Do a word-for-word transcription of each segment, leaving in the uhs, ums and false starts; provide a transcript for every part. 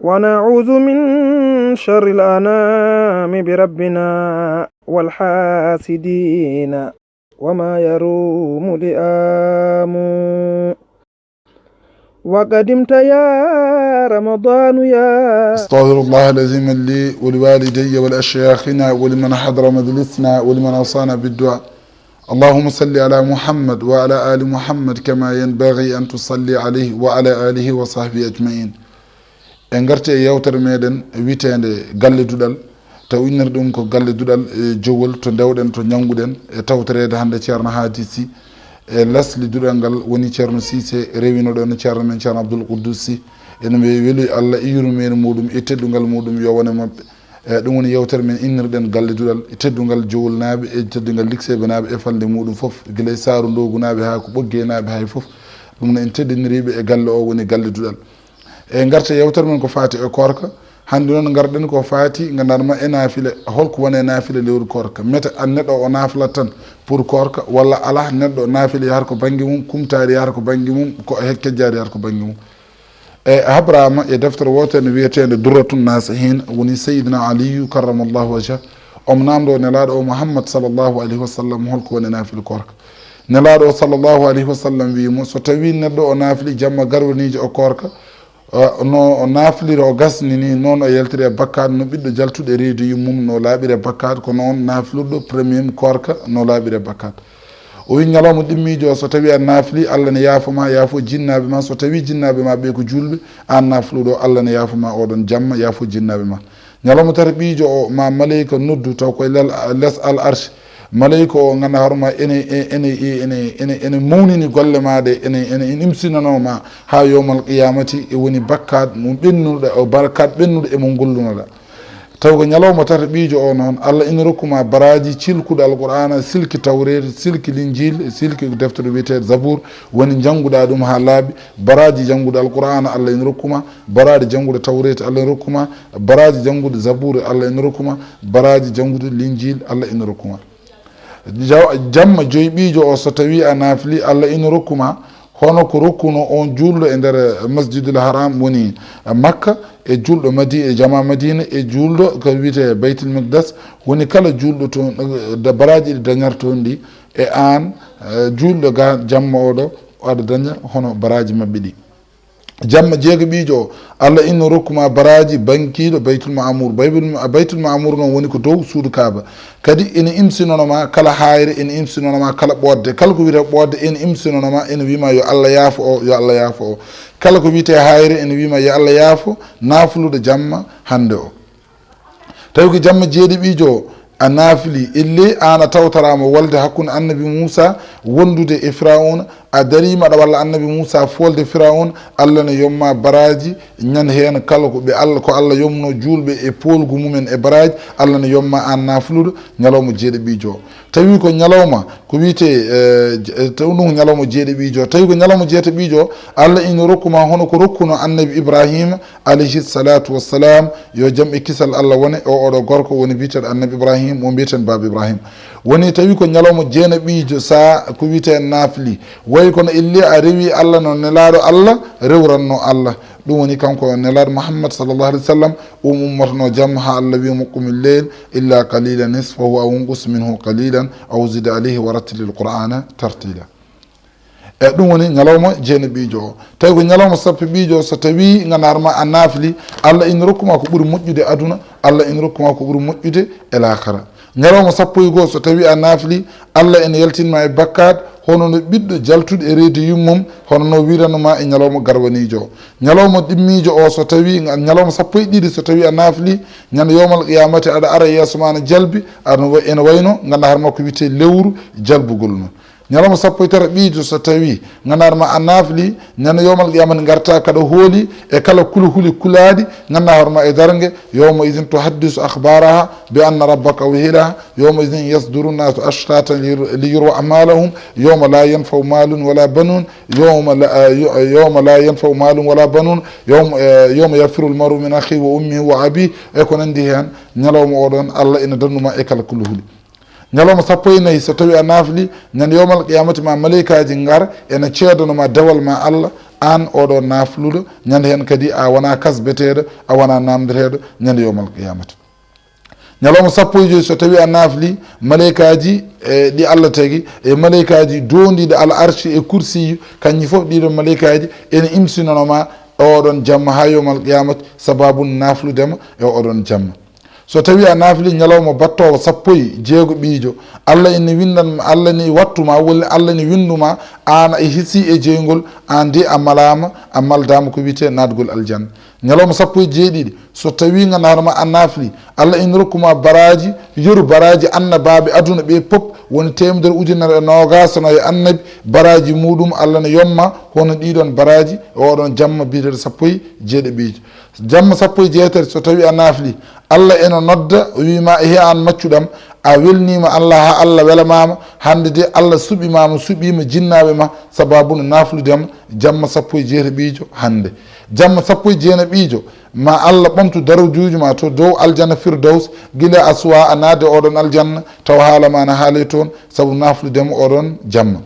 ونعوذ من شر الأنام بربنا والحاسدين وما يروم لئام. وقدمت يا رمضان يا أستغفر الله العظيم لي ولوالدي ولأشياخنا ولمن حضر مجلسنا ولمن أوصانا بالدعاء. اللهم صل على محمد وعلى آل محمد كما ينبغي أن تصلي عليه وعلى آله وصحبه أجمعين. En ngarti e yewtere meɗen wiyeteende Galle Duɗal, taw innir ɗum ko Galle Duɗal e Jowol, to ndewɗen, to njannguɗen e tawtoreede hannde Ceerno Haadi Sy, e lesli duɗal ngal woni Ceerno Siise, rewino ɗon Ceerno men Ceerno Abdul Quddus Sy. Ene mbiye weluy Allah e yurmeende muɗum e teddungal muɗum yo wone maɓɓe. E ɗum woni yewtere men innirɗen Galle Duɗal e teddungal Jowolnaaɓe e teddungal Likseeɓenaaɓe e falnde muɗum fof, gila e Saaru Ndoogunaaɓe haa ko Ɓoggeenaaɓe hay fof. Ɗum no en teddiniriiɓe e galle o woni Galle Duɗal. E ngarta yewtere men ko faati e koorka. Hannde noon ngarɗen ko faati nganndanma e naafile. Holko woni e naafile lewru koorka? Mete an neɗɗo o naafila tan pour koorka, walla alaa, neɗɗo naafile yahata ko bannge mum, kumtaari yahata ko bannge mum, ko he kejjaari yahata ko bannge mum. E habraama e deftere wootere wiyeteende Durratun Nasihin, woni Seydina Aliyu karramallahu wajha, omo naamndoo Nelaaɗo o Muhammad sallallahu alayhi wa sallam holko woni naafile koorka. Nelaaɗo o sallallahu alayhi wa sallam wiyi mo, so tawii neɗɗo o naafili jamma garwaniijo o koorka, eh, no o naafilira o gasni ni, noon o yaltira e bakkaat, no ɓiɗɗo jaltuɗo e reedu yummum no laaɓira e bakkaat, ko noon naafilirɗo premier koorka no laaɓira e bakkaat. O wi ñalawma ɗimmiijo o, so tawii a naafili, Allah ne yaafo ma, yaafo jinnaaɓe ma. So tawii jinnaaɓe ma ɓe ko juulɓe, aan naafiluɗo, Allah ne yaafo ma oɗon jamma, yaafo jinnaaɓe ma. Ñalawma tata ɓiijo o, ma maleyka noddu, taw koye lel-, les al arsh. Maleyka o, ngannda hoore ma, ene, ene, ene, ene, ene mawnini golle ma ɗe, ene, ene, ene imsinanoo ma haa yowmal qiyamati, e woni bakkaat mo ɓennuɗo, o bakkaat ɓennuɗo e mo ngollunoɗa. Taw ko ñalawma tata ɓiijo o noon, Allah ina rokku ma baraaji cilkuɗo Alqur'aana, silki Tawreeta, silki Linjiil, silki deftere wiyeteeɗo Zabuur, woni njannguɗa ɗum haa laaɓi, baraaji janngude Alqur'aana, Allah ina rokku ma, baraaji janngude Tawreeta, Allah ina rokku ma, baraaji janngude Zabuur, Allah ina rokku ma, baraaji janngude Linjiil, Allah ina rokku ma. Jaw-, jamma joyi ɓiijo o, so tawii a naafili, Allah ina rokku ma, hono ko rokkuno on juulɗo e nder Masjidul Haram, woni Makka, e juulɗo Madi-, e jama Madina, e juulɗo ko wiyetee Baytul Miqdas, woni kala juulɗo toon, eh, da-, baraaji ɗi dañata toon ɗi, e aan, eh, juulɗo ga jamma oɗo, aɗa daña hono baraaji maɓɓe ɗi. Jamma jeegaɓiijo o, Allah ina rokku ma baraaji bankiiɗo Baytul Ma'muur. Baytul, Baytul Ma'muur noon woni ko dow suudu Kaaba. Kadi ina imsinono ma kala haayre, ina imsinono ma kala ɓoodde. Kala ko wiyetee ɓoodde, ina imsinono ma, ina wiya ma yo Allah yaafo o, yo Allah yaafo o. Kala ko wiyetee haayre, ina wiya ma yo Allah yaafo naafluɗo jamma hannde o. Tawi ko jamma jeeɗiɓiijo o, a naafili, ellee aan a tawtoraama wolde hakkunde Annabi Muusaa wondude e Firawna, a dariima aɗa walla Annabi Muusaa foolde Firawna, Allah ne yomma baraaji, ñande heen kala ko ɓe Allah, ko Allah yomno juulɓe e poolgu mumen e baraaji, Allah ne yomma aan naafluɗo ñalawma jeeɗiɓiijo o. Tawi ko ñalawma ko wiyetee, eh, j-, eh, taw ɗum ko ñalawma jeeɗiɓiijo o. Tawi ko ñalawma jeeɗiɓiijo o, Allah ina rokku ma hono ko rokkuno Annabi Ibraahiima alayhi salaatu wassalaam, yo jam e kisal Allah wone, o, oɗo gorko woni biyeteeɗo Annabi Ibrahim, mo mbiyeten Baaba Ibrahim. Woni tawi ko ñalawma jeenaɓiijo, sa ko wiyetee naafli, wayi kono illi a rewi Allah no Nelaaɗo Allah rewranno Allah. Ɗum woni kanko Nelaaɗo Muhammad sallallahu alaihi wasallam, um ummotono jamma haa Allah wiya mo, "Qumil layla illa qalilan nisfahu aw unqus minhu qalilan aw zid alayhi wa rattilil Qur'ana tartila." E ɗum woni ñalawma jeenaɓiijo o. Tawi ko ñalawma sappo ɓiijo o, so tawi nganaar ma a naafli, Allah ina rokku ma ko ɓuri moƴƴude aduna, Allah ina rokku ma ko ɓuri moƴƴude e laakara. Ñalawma sappo e goo, so tawi a naafli, Allah ina yaltin ma e bakkaat, hono no ɓiɗɗo jaltuɗo e reedu yummum, hono no wiranno ma e ñalawma garwaniijo o. Ñalawma ɗimmiijo o, so tawi nga-, ñalawma sappo e ɗiɗi, so tawi a naafli, ñande yowmal qiyamati aɗa ara yeeso ma na jalbi, aɗa wa-, ina wayno nganaar ma ko wiyetee lewru jalbugol ma. Ñalawma sappo e tati ɓiijo, so tawi nganaar ma a naafli, ñande yowmal qiyamati ngarta kaɗa hooli e kala kuli huli kulaaɗi, ngannda hoore ma e darnge, yawma idhin tuhaddisu akhbaraha bi anna rabbaka awha laha, yawma idhin yasduru nnasu ashtatan li-, li yuraw a'malahum, yawma la yanfa'u malun wala banun, yawma la, eh, yawma la yanfa'u malun wala banun, yawma, eh, yawma yafirru al-mar'u min akhihi wa ummihi wa abihi, e ko nandi heen. Ñalawma oɗon, Allah ina dandu ma e kala kuli huli. Ñalawma sappo e nayi, so tawi a naafli, ñande yowmal qiyamati ma maleykaaji ngar, ena ceedano ma dewal ma Allah, aan oɗo naafluɗo, ñande heen kadi a wona kasbeteeɗo, a wona naamndeteeɗo ñande yowmal qiyamata. Ñalawma sappo e joy, so tawi a naafli, maleykaaji, e, ɗi Allah tagi, e maleykaaji doondiiɗo al arshi e kursiyu, kañƴi fof ɗiɗon maleykaaji ene imsinano ma oɗon jamma haa yowmal qiyamata, sababu naafludema e oɗon jamma. So tawi a naafli ñalawma battoowo sappo e jeego ɓiijo, Allah ene windan, Allah ne wattu ma, walla Allah ne windu ma, aan a hisi e jeygol, aan de a malaama, a maldama ko wiyete naatgol aljanna. Ñalawma sappo e jeeɗiɗi, so tawi ganduɗa ma a naafli, Allah ene rokku ma baraaji, yeru baraaji annabaaɓe aduna ɓe pop, woni teemedere ujunere e noogaas e nayo annabi, baraaji muɗum Allah ne yomma, hono ɗiɗon baraaji e oɗon jamma biyeteeɗo sappo e jeeɗiɗo ɓiijo. Jamma sappo e jeetati, so tawi a naafli, Allah ene nodda, o wi ma, "Ehe, aan maccuɗam, a welnima Allah, ha Allah welamama, hande de Allah suɓimama, suɓima jinnaaɓe ma, sababu no naafludema jamma sappo e jeetati ɓiijo hande." Jamma sappo e jeenayi ɓiijo, ma Allah ɓamtu darajuuji ma to dow aljanna Firdaws, gila a suwa a naatde oɗon aljanna, taw haala ma na haale toon, sabu naafludema oɗon jamma.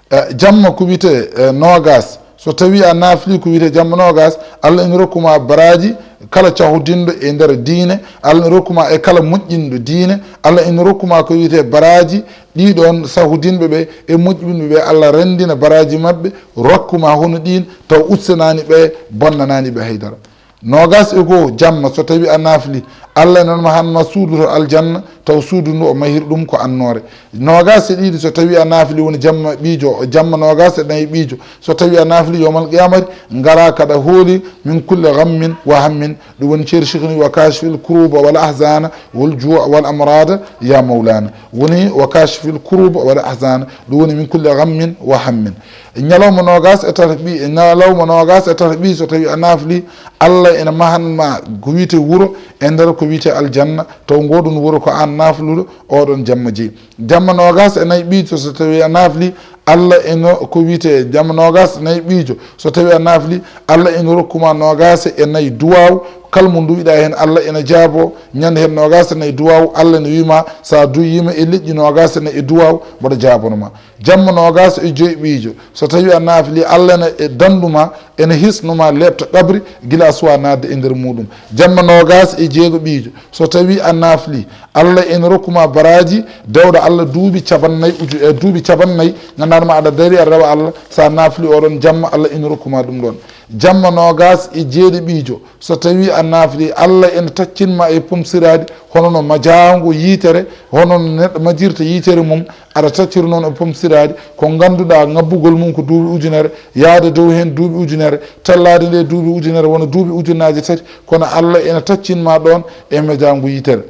Eh, jamma ko wiyete, eh, noogaas. So tawi a naafli ko wiyete jamma noogaas, Allah ene rokku ma baraaji kala cahudinɗo e nder diine, Allah ene rokku ma e kala moƴƴinɗo diine, Allah ene rokku ma ko wiyete baraaji ɗiɗon sahudinɓe ɓe e moƴƴinɓe ɓe, Allah renndina baraaji maɓɓe, rokku ma hono ɗin, taw ussanani ɓe, bonnanani ɓe haydara. Noogaas e goo jamma, so tawi a naafli, Allah ene nodda ma han ma suudu to aljanna, taw suudu ndu o mahiri ɗum ko annoore. Noogaas e ɗiɗi, so tawi a naafli, woni jamma ɓiijo, jamma noogaas e nayi ɓiijo, so tawi a naafli yowmal qiyamati, ngara kaɗa hooli min kulli ghammin wa hammin, ɗum woni ceeri Cheikhni, "Wa kashifil kuruba wal ahzana wal ju'a wal amrada ya maulana." Woni "Wa kashifil kuruba wal ahzana", ɗum woni "Min kulli ghammin wa hammin." Ñalawma noogaas e tata ɓi, ñalawma noogaas e tata ɓi, so tawi a naafli, Allah ene mahan ma ko wiyete wuro e nder ko wiyete aljanna, taw ngoɗun wuro ko an naafluɗo oɗon jamma jeyi. Jamma noogaas e nayi ɓiijo, so tawi a naafli, Allah ene ko wiyete jamma noogaas e nayi ɓiijo, so tawi a naafli, Allah ene rokku ma noogaas e nayi duwaaw, kala mo duwiɗa heen, Allah ene jaabo. Ñande heen noogaas e nayi duwaaw, Allah ene wi ma, sa duwima e leƴƴi noogaas e nayi e duwaaw, mboɗo jaabono ma. Jamma noogaas e joy ɓiijo, so tawi a naafli, Allah ene e dandu ma, ene hisnu ma leeɓte qabri, gila a suwa naatde e nder muɗum. Jamma noogaas e jeego ɓiijo, so tawi a naafli, Allah ene rokku ma baraaji, dewɗa Allah duuɓi capannayi uju, e duuɓi capannayi, ganduɗa ma aɗa dari aɗa rewa Allah, sa naafli oɗon jamma, Allah ene rokku ma ɗum ɗon. Jamma noogaas e jeeɗiɗo ɓiijo, so tawi a naafli, Allah ene taccin ma e pomsiraadi, hono no majango yitere, hono no neɗɗo majirta yitere mum, aɗa tacciri noon e pomsiraadi, ko ganduɗa ngabbugol mum ko duuɓi ujunere, yaade dow heen duuɓi ujunere, tellaade nde duuɓi ujunere, wona duuɓi ujunnaaje tati, kono Allah ene taccin ma ɗoon e majango yitere.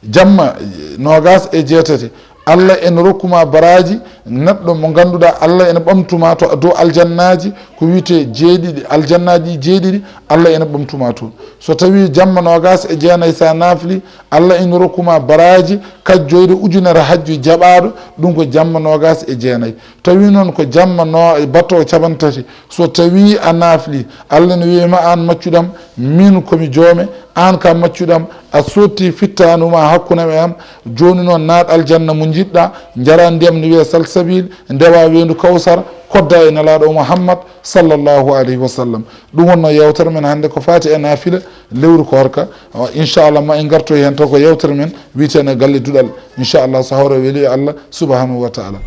Jamma noogaas e jeetati, Allah ene rokku ma baraaji, neɗɗo mo ganduɗa Allah ene ɓamtu ma to dow aljannaaji, ko wiyete jeeɗiɗi, aljannaaji jeeɗiɗi, Allah ene ɓamtu ma toon. So tawi jamma noogaas e jeenayi sa naafli, Allah ene rokku ma baraaji kajjoyɗo ujunere hajju jaɓaaɗo, ɗum ko jamma noogaas e jeenayi. Tawi noon ko jamma no, battoowo capanɗe tati, so tawi a naafli, Allah ne wiya ma, "Aan maccuɗam, min ko mi joome, aan ka maccuɗam, a sotti fittaandu ma hakkunde e am, jooni noon naat aljanna mo njiɗɗa, njara ndiyam no wiye salsabil, ndewa weendu Kawsar, kodda e Nelaaɗo Muhammad sallallahu alayhi wa sallam." Ɗum wonno yewtere men hannde ko faati e naafila lewru koorka. Awa, inchallah, ma en ngartoy heen taw ko yewtere men wiyetee galle duɗal. Inchallah, so hawre weli e Allah subhanahu wa taala.